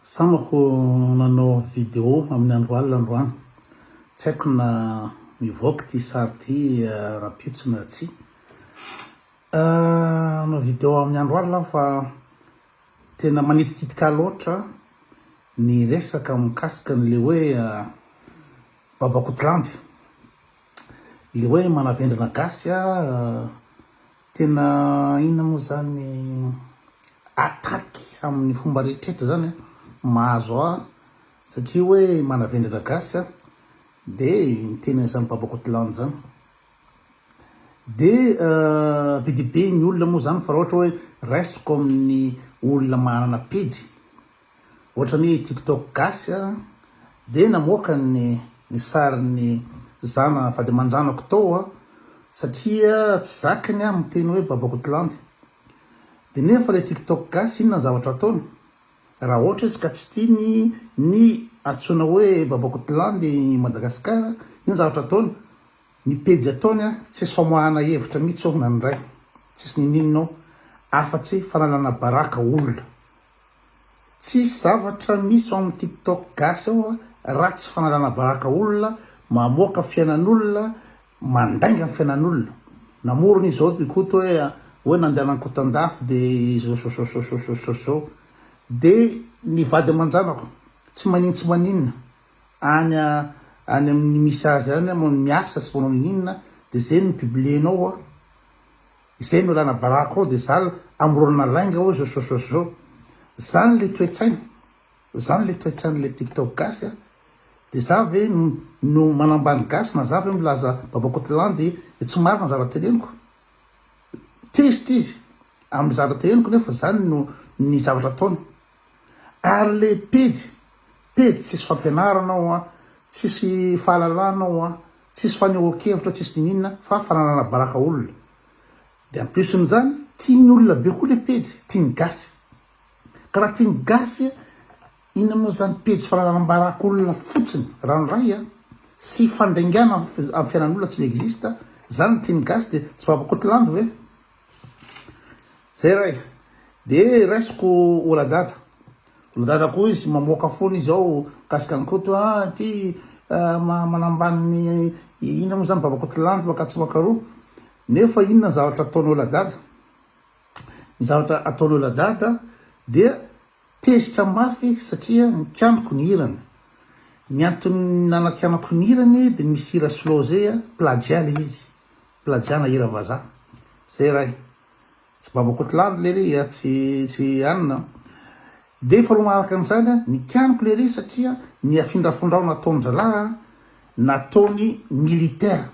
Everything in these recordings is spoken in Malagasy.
Samako nanao video amin'ny andro alina androany. Tsy haiko na mivoaka ity sary ity rahampitso na tsia. Hanao video amin'ny andro alina aho fa tena manitikitika ahy loatra ny resaka mikasika an'ilay hoe Babakotolandy. Ilay hoe manavendrana gasy Tena inona moa zany attaque amin'ny fomba rehetrretra zany mahazo ahy satria hoe manavendratra gasy aho de miteny an'izany babakotolandy zany de be dia be ny olona moa zany fa raha ohatra hoe raisiko amin'ny olona manana pejy Ohatran'ny hoe tiktok gasy a, dia namoaka ny ny sarin'ny zana vady aman-janako tao a, satria tsy zakany aho miteny hoe babakotolandy. Dia nefa ilay tiktok gasy inona ny zavatra ataony? Raha ohatra izy ka tsy tiany ny antsoina hoe babakotolandy i Madagasikara, inona ny zavatra ataony? Ny pejy ataony a, tsisy famoahana hevitra mihitsy ao na ny iray, tsisy ninininona ao, afa-tsy fanalana baraka olona. Tsisy zavatra misy ao amin'ny tiktok gasy ao raha tsy fanalana baraka olona, mamoaka fiainan'olona, mandainga ny fiainan'olona. Namorona izy zao i Koto hoe hoe nandeha nankotan-dafy de izao zao zao zao zao zao zao. De ny vady aman-janako tsy manin tsy maninona any any amin'ny misy azy any miasa sy manao ninoninona de zay no publier-nao a. Izay no ilana baraka ao dia zala amoronana lainga hoe zao zao zao zao. Zany le toetsaina. Zany le toetsain'le tiktok gasy a. Dia za ve no manambany gasy na za ve milaza babakotolandy dia tsy marina ny zavatra teneniko. Tezitra izy amin'ny zavatra teneniko nefa zany no ny zavatra ataony. Ary le pejy, pejy tsisy fampianarana ao an, tsisy fahalalana ao an, Tsisy fanehoan-kevitra tsisy niniana fa fanalana baraka olona. De en plus n'izany tian'ny olona be koa le pejy, tian'ny gasy. Ka raha tian'ny gasy inona moa zany pejy fanalanam-baraka olona fotsiny ranoray a, sy fandaingana amin'ny fiainan'olona tsy mi-existe, zany no tian'ny gasy de tsy babakotolandy ve? Zay ray. De raisiko Oladada. Oladada koa izy mamoaka foana izy ao mikasika an'i Koto ah ty manambany ny inona moa zany Babakoto landy makatsy makaroa. Nefa inona ny zavatra ataon'i Oladada? Ny zavatra ataon'i Oladada dia tezitra mafy satria nikianiko ny hirany. Ny antony nanakianako ny hirany dia misy hira slow zay plagiat le izy. Plagiat-na hira vazaha. Zay ray. Tsy babakotolandy lery a, tsy tsy anona. Dia faharoa manaraka an'izany a, nikianiko lery satria ny afindrafindrao nataon-dralahy a, nataony militaire.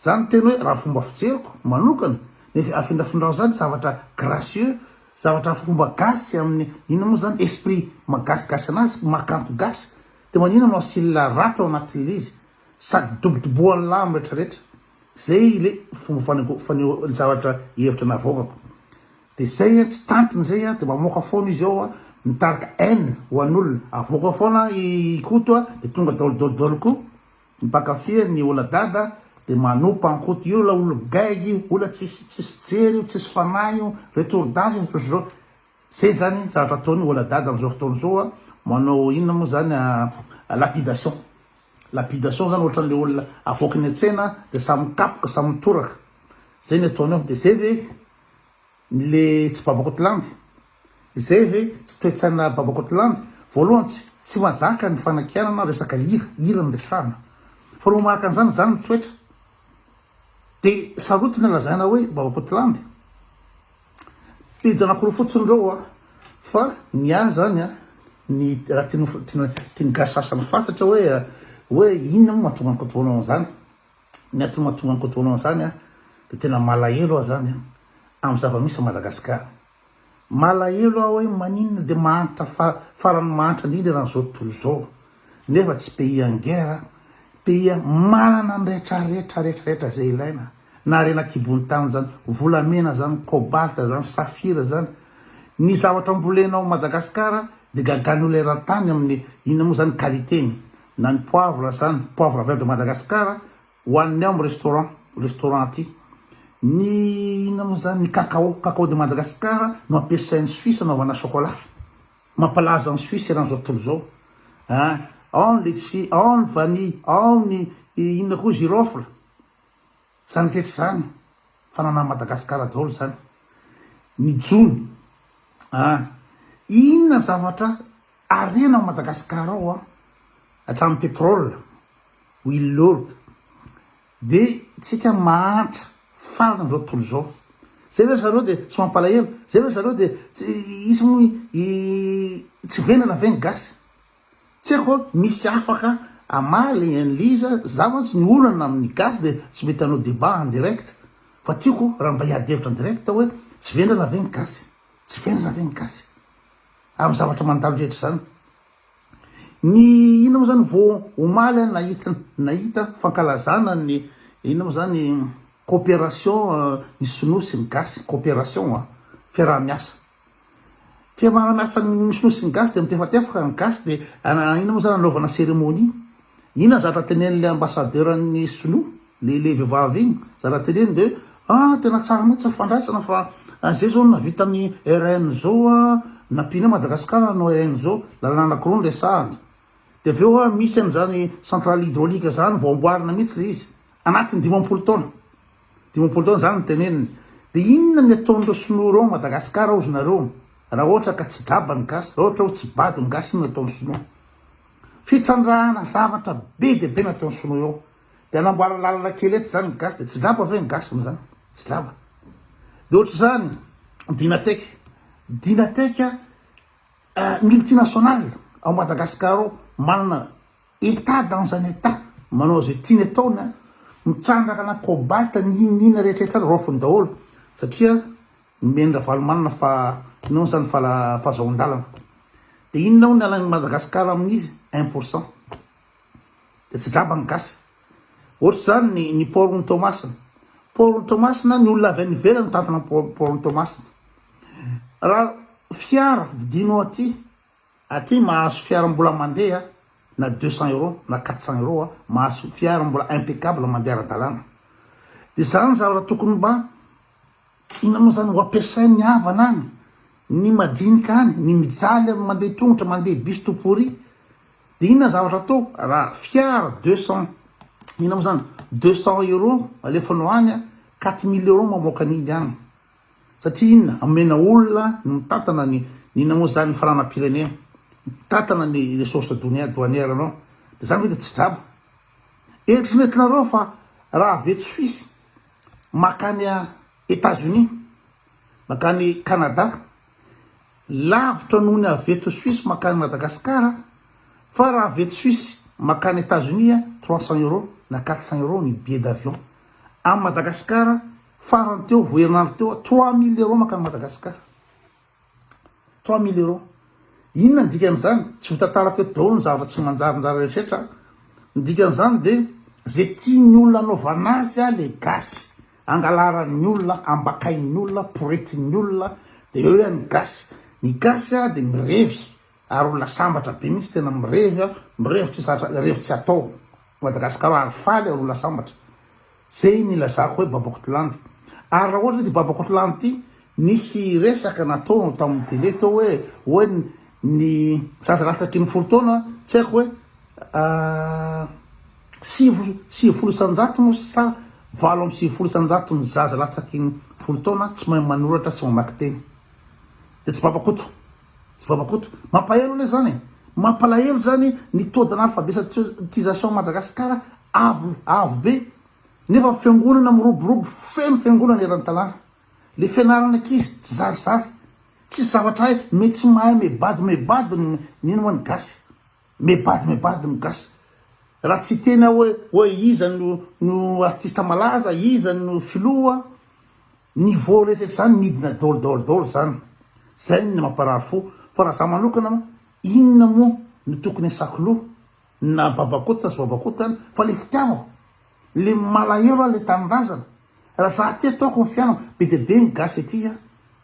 Zany teny hoe raha fomba fijeriko manokana, ny afindrafindrao zany zavatra gracieux, zavatra fomba gasy amin'ny inona moa zany esprit maha gasigasy anazy, maha kanto gasy. Dia maninona no asiana rap ao anatin'ilay izy? Sady dobodobohan'ny lamo retraretra. Zay le fomba faneho faneho ny zavatra hevitra navoakako. De zay a tsy tantiny zay a de mamoaka foana izy ao a mitarika haine ho an'olona. Avoaka foana i Koto a de tonga daholo daholo daholo koa ny mpankafy ny Ola Dada de manopa an'i Koto io la olo gaigy io, ola tsisy tsisy jery io, tsisy fanahy io, retour danse io, zao. Zay zany zavatra ataony Ola Dada amzao fotoana zao a, manao inona moa zany lapidation, lapidation zany ohatran'le olona avoaka eny an-tsena de samy mikapoka samy mitoraka, zay ny ataony ao, de zay ve le tsy babakotolandy, zay ve tsy toe-tsaina babakotolandy, voalohany tsy tsy mazaka ny fanakianana resaka hira, hira no resahana, faharoa manaraka an'izany zany ny toetra, de sarotiny lazaina hoe babakotolandy. Pejy anakiroa fotsiny ireo a, fa ny ahy zany a, ny raha tian'ny tian'ny gasy sasany fantatra hoe hoe inona moa mahatonga an'i Koto hanao an'izany, ny antony mahatonga an'i Koto hanao an'izany a, de tena malahelo aho zany a, amin'ny zava-misy à Madagasikara. Malahelo aho hoe maninona de mahantra faran'ny mahantra indrindra eran'izao tontolo izao, nefa tsy pays en guerre, pays manana ny retraretra retraretra izay ilaina. na harena an-kibon'ny tany zany, volamena zany, cobalt zany, safira zany, ny zavatra ambolena ao Madagascar de gagan'ny olona eran-tany amin'ny inona moa zany qualité-ny, na ny poivre zany, poivre vert de Madagascar hoaniny ao amin'ny restaurant, restaurant aty, ny inona moa zany, ny cacao, cacao de Madagascar no ampiasain'ny Suisse anaovana chocolat. Mampalaza an'i Suisse eran'izao tontolo izao. An, ao ny letchi, ao ny vanille, ao ny inona koa girofle. Izany rehetra izany, fananan'i Madagasikara daholo izany. Ny jono, an, inona zavatra harena ao Madagasikara ao an, hatramin'ny pétrole, huile lourde. De tsika mahantra farany amzao tontolo izao. Zay ve ry zareo de tsy mampalahelo? Zay ve ry zareo de tsy hisy moa i tsy vendrana ve ny gasy? Tsy haiko fa misy afaka hamaly an'i Liza, za mantsy ny olana amin'ny gasy de tsy mety hanao débat en direct fa tiako raha mba hiady hevitra en direct hoe tsy vendrana ve ny gasy? Tsy vendrana ve ny gasy? Amin'ny zavatra mandalo rehetra izany. Ny inona moa zany vao omaly aho nahita nahita fankalazana ny inona moa zany coopération ny sinoa sy ny gasy coopération a fiaraha-miasa fiaraha-miasa ny sinoa sy ny gasy dia mitefatefaka ny gasy dia inona moa zany anaovana cérémonie inona ny zavatra tenenin'ilay ambassadeur ny sinoa le le vehivavy iny zavatra teneniny dia ah tena tsara mihitsy ny fandraisana fa zay zao no nahavita ny RN zao ah nampiana Madagascar hanao RN zao lalana anakiroa no resahana dia avy eo ah misy an'izany centrale hydraulique zany vao amboarina mihitsy le izy anatin'ny 50 taona 50 taona zany no teneniny dia inona ny ataon'ireo sinoa ireo Madagascar ozy nareo raha ohatra ka tsy draba ny gasy raha ohatra hoe tsy bado ny gasy inona ataon'ny sinoa fitrandrahana zavatra be dia be nataon'ny sinoa eo Dia anamboarana lalana kely etsy zany ny gasy dia tsy draba ve ny gasy amin'izany? Tsy draba. Dia ohatr'izany Dynatec. Dynatec multinationale ao Madagascar ao manana Etat dans un Etat manao izay tiany ataony an, mitrandraka na cobalt n'inon'inona rehetrarehetra any raofiny daholo satria nomen'i Ravalomanana fa inona moa zany fahazahoan-dalana. Dia inona hono ny alan'i Madagascar amin'izy? Un pour cent. Dia tsy draba ny gasy. Ohatr'izany ny ny port ny Toamasina. Port ny Toamasina ny olona avy any ivelany mitantana ny port ny Toamasina. Raha fiara vidinao aty, aty mahazo fiara mbola mandeha na 200 euros na 400 euros mahazo fiara mbola impeccable mandeha ara-dalàna. Dia izany zavatra tokony mba Inona moa zany ho ampiasain'ny havana any, ny madinika any, ny mijaly amin'ny mandeha tongotra, mandeha bus tout pourri. Dia inona zavatra atao raha fiara 200 inona moa zany 200 euros alefanao any, 4000 euros mamoaka an'iny any. Satria inona? Omena olona ny mitantana ny inona moa zany ny fananam-pirenena, mitantana ny ressources douanières anao. Dia zany ve dia tsy draba? Eritreretinareo fa raha avy eto Suisse makany Etats Unis, makany Canada, lavitra noho ny avy eto Suisse makany Madagascar, fa raha avy eto Suisse makany Etats Unis 300 euros na 400 euros ny billet d'avion. Any Madagascar farany teo vao herinandro teo 3000 euros makany Madagascar. 3000 euros. Inona ny dikan'izany? Tsy ho tantarako eto daholo ny zavatra tsy manjarinjary rehetra. Ny dikan'izany dia ze tian'ny olona anaovana azy a le gasy. Angalaran'ny olona, ambakain'ny olona, poretin'ny olona, dia eo ihany ny gasy. Ny gasy a dia mirevy ary olona sambatra be mihitsy tena mirevy a, mirevy tsy zatra, revy tsy atao. Madagascar ary faly ary olona sambatra. Zay ny ilazako hoe Babakotolandy. Ary raha ohatra ity Babakotolandy ity nisy resaka nataonao tamin'ny télé teo hoe hoe ny zaza latsaky ny folo taona tsy haiko hoe 90 moa sa 98% ny zaza latsaky ny folo taona tsy mahay manoratra sy mamaky teny. Dia tsy Babakoto. Tsy Babakoto. Mampahelo anie zany e. Mampalahelo zany ny taux d'analphabetisation Madagascar avo avo be. Nefa fiangonana miroborobo feno fiangonana eran'ny tanàna. Le fianarana ankizy tsy zarizary. Tsisy zavatra hay me tsy mahay mibado mibado ny ino moa ny gasy. Mibado mibado ny gasy. Raha tsy hiteny aho hoe hoe iza no no artiste malaza, iza no filoha, Niveau rehetra zany midina dol dol dol zany. Zay ny mamparary fo. Fa raha za manokana inona moa no tokony asako loha na babakoto na tsy babakoto any fa le fitiavako, le malahelo aho le tanindrazana. Raha za aty ataoko ny fiainako, be dia be ny gasy aty a,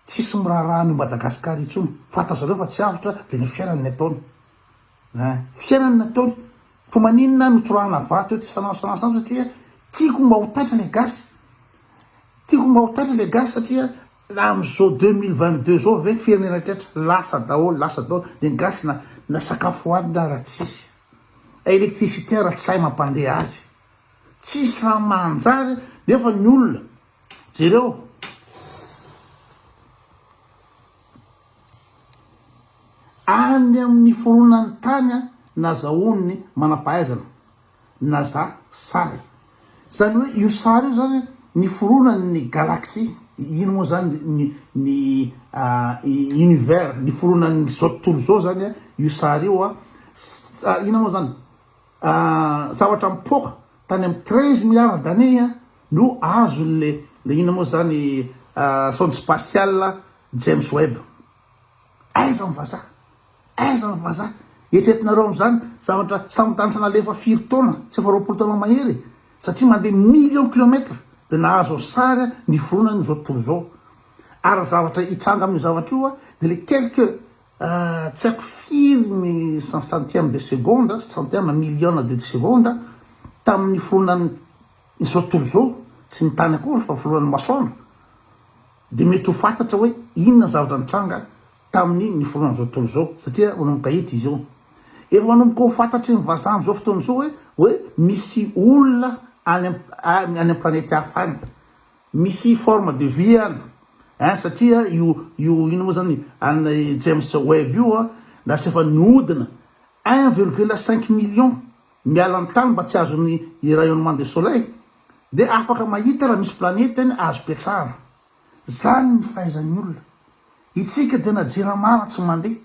tsisy miraharaha an'io Madagascar intsony. Fantatr'zareo fa tsy avotra dia ny fiainany ny ataony. Ein, fiainany ny ataony. Fa maninona aho no torahana vato eto isan'andro isan'andro isan'andro satria tiako mba ho taitra le gasy. Tiako mba ho taitra le gasy satria. Na amin'izao 2022 zao ve ny firenena rehetra lasa daholo, lasa daholo, ny gasy na na sakafo hohanina ara tsisy, électricité ara tsy sahy mampandeha azy, tsisy raha manjary nefa ny olona jereo any amin'ny fironan'ny tany nazahoan'ny manam-pahaizana. Naza sary. Zany hoe io sary io zany niforonany ny galaxie, ino moa zany ny ny univers, niforonan'ny zao tontolo zao zany io sary io an, ino moa zany zavatra mipoaka tany amin'ny 13 milliards d'années no azon'le le ino moa zany sonde spatiale James Webb. Aiza ny vazaha? Aiza ny vazaha? Eritreretinareo amin'izany zavatra sambon-danitra nalefa firy taona, tsy efa 20 taona mahery e? Satria mandeha millions kilomètres dia nahazo sary niforonany izao tontolo izao. Ary ny zavatra hitranga amin'io zavatra io dia le quelques tsy haiko firy ny centième de seconde, centième million de seconde tamin'ny niforonan'ny izao tontolo izao, tsy ny tany akory fa fiforonan'ny masoandro, dia mety ho fantatra hoe inona ny zavatra nitranga tamin'ny niforonan'izao tontolo izao, satria manomboka hita izy io. Efa manomboka ho fantatry ny vazaha amin'izao fotoana izao hoe hoe misy olona any any amin'ny planety hafa any, misy forme de vie any, hein, satria io io inona moa zany an'i James Webb io an, lasa efa nihodina un virgule cinq million miala ny tany mba tsy azon'ny rayonnement de soleil, dia afaka mahita raha misy planety any azo petrahana. Zany ny fahaizan'ny olona. Itsika dia na jirama ara tsy mandeha.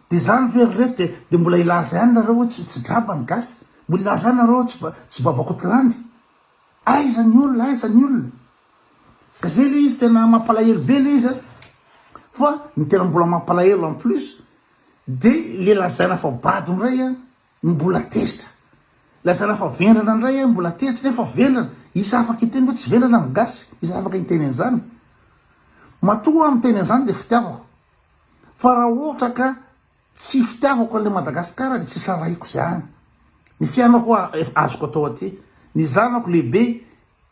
Dia zany ve ry reto dia dia mbola hilaza ihany nareo hoe tsy tsy draba ny gasy? Mbola hilaza ihany nareo hoe tsy tsy babakotolandy? Aiza ny olona aiza ny olona? Ka zay le izy tena mampalahelo be le izy a! Fa ny tena mbola mampalahelo en plus dia le lazaina fa bado indray a! Mbola tezitra. Lazaina fa vendrana indray aho mbola tezitra nefa vendrana. Iza afaka hiteny hoe tsy vendrana ny gasy? Iza afaka hiteny an'izany? Matoa aho miteny an'izany dia fitiavako. Fa raha ohatra ka tsy fitiavako an'ilay Madagasikara dia tsy sarahiko izay any. Ny fiainako azoko atao aty. Ny zanako lehibe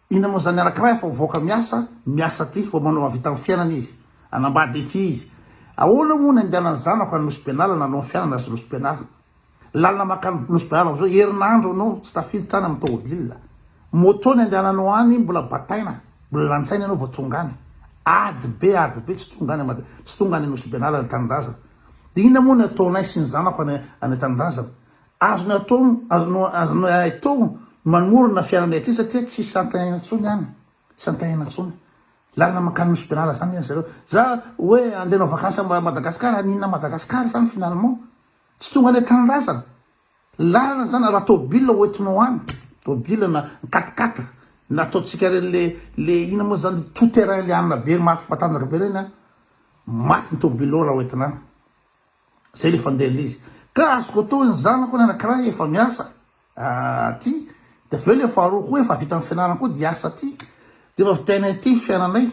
inona moa izany anankiray efa mivoaka miasa, miasa aty, vao manao mahavita ny fiainana izy. Hanambady aty izy. Ahoana moa ny andehanan'ny zanako any Nosy Benala nanao ny fiainana azy Nosy Benala? Lalana mankany Nosy Be Ala zao herinandro anao tsy tafiditra any amin'ny tômôbila. Moto ny andehananao any mbola bataina, mbola lantsaina ianao vao tonga any. Ady be ady be tsy tonga any Mada- tsy tonga any Nosy Benala ny tanindrazana. Dia inona moa ny ataonay sy ny zanako any any an-tanindrazana? Azony atao azonao azonay atao ny manorina fiainanay aty satria tsisy antenaina intsony any, tsy antenaina intsony. Lalana mankany Nosy Benala zany ry zareo. Za hoe andeha hanao vakansy à Madagascar, haninona Madagascar zany finalement? Tsy tonga any an-tanindrazana. Lalana zany raha tôbila ho entinao any, tôbila na quatre quatre na ataontsika reny le le inona moa zany tout terrain le anona be mafy matanjaka be reny an, maty ny tôbila ao raha ho entina any. Zay le fandeha le izy. Ka azoko atao ny zanako ny anakiray efa miasa aty, de avy eo le faharoa koa efa vita ny fianarana koa de hiasa aty, de efa vitainay aty ny fiainanay.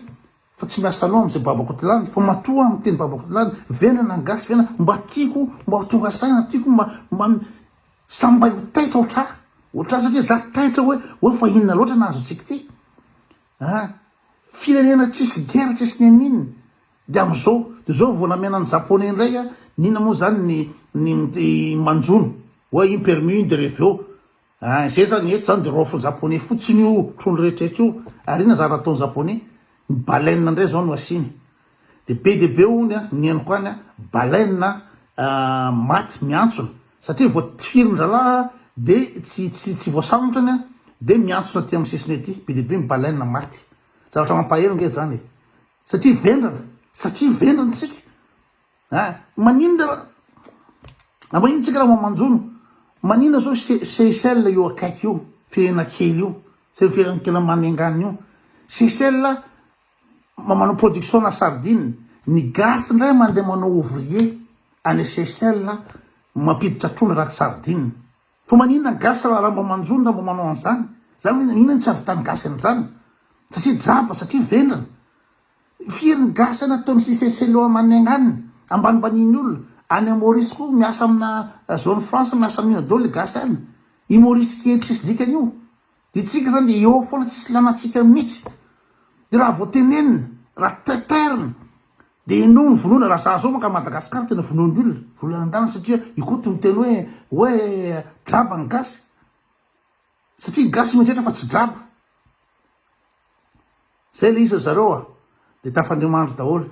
Fa tsy miasa loha amzay babakotolandy fa matoa aho miteny babakotolandy vendrana ny gasy vendrana mba tiako mba ho tonga saina tiako mba mba samy mba ho taitra ohatr'ahy ohatr'ahy satria za taitra hoe hoe fa inona loatra nahazo antsika ity ah firenena tsisy guerre tsisy n'inon'inona de am'zao de zao vao namena ny japonais indray a n'inona moa zany ny ny ny manjono hoe iny permis iny de reveo Ah zay zany eto zany de raofin'ny japonais fotsiny io trondro rehetra eto io ary inona zara ataon'ny japonais ny baleine ndray zao no asiany de be de be hono a ny henoko any a baleine maty miantsona satria vao tifirin-dralahy de tsy tsy tsy voasambotra ny a de miantsona aty amin'ny sisiny aty be de be ny baleine maty zavatra mampahelo nge zany e satria vendrana satria vendrana tsika Ah maninona raha ah, maninona tsika raha mamanjono maninona zao Seychelles io akaiky io firenena kely io zay firenena kely manengana io Seychelles manao production na sardine ny gasy ndray mandeha manao ouvrier any Seychelles mampiditra trondro anaty sardine fa maninona ny gasy raha mba manjono raha mba manao an'izany zany hoe inona ny tsy ahavitany gasy an'izany satria draba satria vendrana Firy ny gasy any ataony siseselo amanenganiny, ambanimbaniany olona, any Maurice koa miasa amina zone France miasa amin'ina daholo le gasy any, i Maurice kely tsisy dikany io, de tsika zany de eo foana tsisy ilana antsika mihitsy, de raha vao tenenina. Raha taitairina de enao no vonoina, raha za zao maka Madagascar tena vonoin'ny olona, vonoina any an-dalana satria i Koto miteny hoe hoe draba ny gasy, satria ny gasy mieritreritra fa tsy draba. Zay le izy ry zareo a, de tafandriamandry daholo.